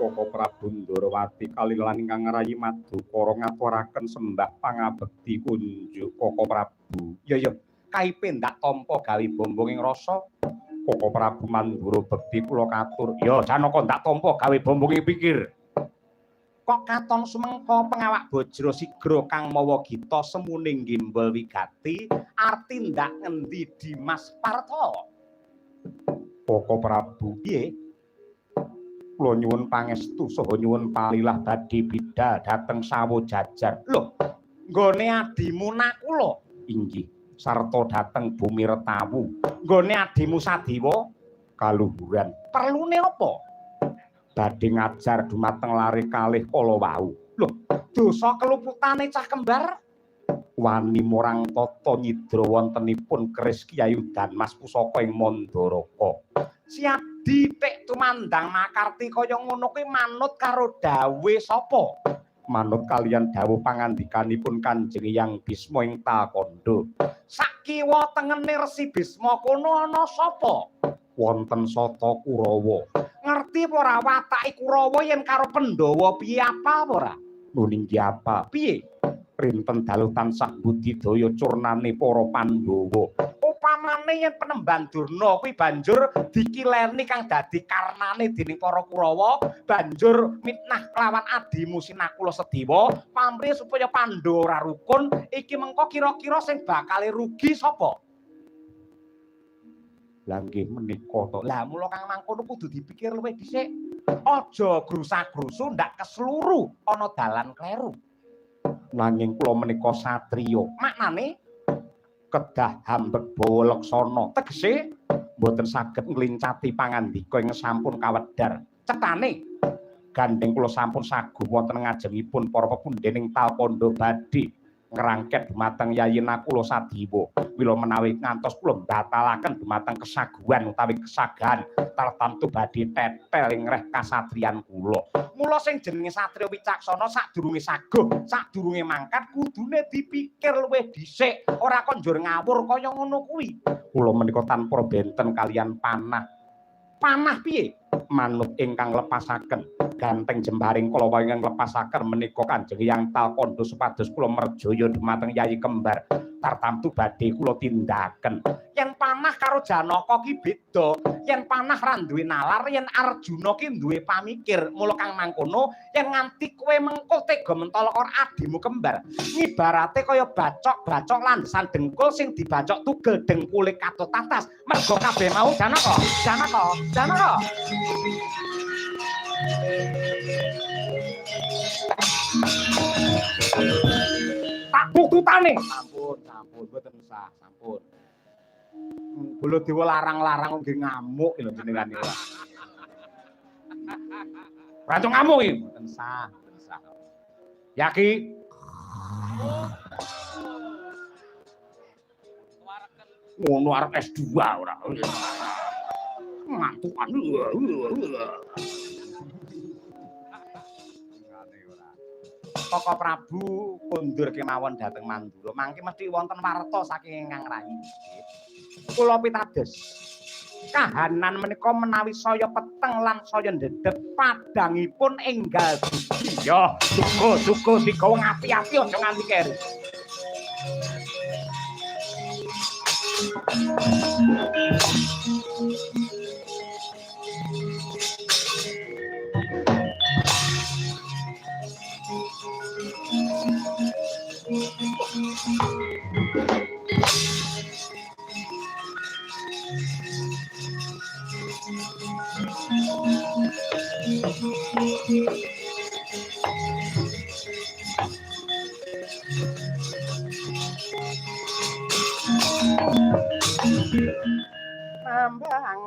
Koko Prabu Ndorowati kalilan ingkang rayi Madukara ngaturaken sembah pangabekti kunjuk Koko Prabu. Ya ya, kaipe ndak tampa gawe bombong ing rasa. Koko Prabu Mandura bekti kula katur. Ya Janaka ndak tampa gawe bombong ing pikir. Kok katon sumengko pengawak bajra sigra kang mawa gita semuning gimbal wigati arti ndak ngendi Dimas Parta. Koko Prabu piye? Kula nyuwun pangestu saha nyuwun palilah badhe bidal dhateng Sawo Jajar. Lho, nggone adimu Nakula? Inggih, sarta dhateng Bumi Retawu. Nggone adimu Sadiwa kaluhuran. Perlune apa? Badhe ngajar dumateng lare kalih kala wau. Lho, dosa keluputane cah kembar wani morang tata nyidra wontenipun keris Kyai Udan Mas pusaka ing Mandaraka. Siadi tek tumandang makarti kaya ngono kuwi manut karo dawuhe sapa? Manut kaliyan dawuh pangandikanipun Kanjeng Hyang Bisma ing Talkandha. Sakiwa tengene Resi Bisma kono ana sapa? Wonten Sata Kurawa. Ngerti apa ora watake Kurawa yen karo Pandhawa piye apal apa ora? Lho ninggi apa? Piye? Rinten dalu tansah budidaya curnane para Pandhawa. Upamane yen penemban Durna kuwi banjur dikileni kang dadi karnane dening para Kurawa, banjur mitnah kelawan adimu Sinakula Sedewa, pamrih supaya Pandhawa ora rukun, iki mengko kira-kira sing bakal rugi sapa? Lah nggih menika to. Lah mula kang mangkono kudu dipikir luwih dhisik. Aja grusa-grusu ndak kesluru ana dalan kleru. Nanging kula menika satriya. Maknane kedah hambek bawa laksana. Tegese mboten saged nglincati pangandika ing sampun kawedhar. Cetane gandeng kula sampun saguh wonten ngajengipun para pepundhen ing Talkandha badhe ngrangket dumateng Yayi Nakula Sadiwa. Mila menawi ngantos kula mbatalaken dumateng kesaguhan utawi kesagahan tartamtu badhe tetel ing reh kasatriyan kula. Mula sing jenenge satriya wicaksana sadurunge saguh, sadurunge mangkat kudune dipikir luwih dhisik, ora kok njur ngawur kaya ngono kuwi. Kula menika tanpa benten kaliyan panah. Panah piye? Manut ingkang lepasaken ganteng jembaring kala wau ingkang lepasaken menika Kanjeng Hyang Talkandha supados kula merjaya dumateng Yayi Kembar tartamtu badhe kula tindaken. Yen panah karo Janaka ki beda. Yen panah ra duwe nalar, yen Arjuna ki duwe pamikir. Mula kang mangkono yen nganti kowe mengko tega mentolo karo adimu kembar, ngibarate kaya bacok-bacok landesan dengkul sing dibacok tugel dengkule katut tatas. Mergo kabeh mau Janaka, Janaka, Janaka. Tak tututane. Sampun, sampun, mboten usah, sampun. Baladewa larang-larang nggih ngamuk lho jenengan niku. Rancung ngamuk iki, mboten sah, mboten sah. Ya Ki. Ngono arep S2 ora. Ngantukan. Koko Prabu kondur kemawon dhateng Mandura. Mangke mesti wonten warta saking ingkang rayi. Kula pitados. Kahanan menika menawi saya peteng lan saya ndedep padangipun enggal dugi. Ya, duga-duga digawa ngati-ati aja nganti keri. Nambang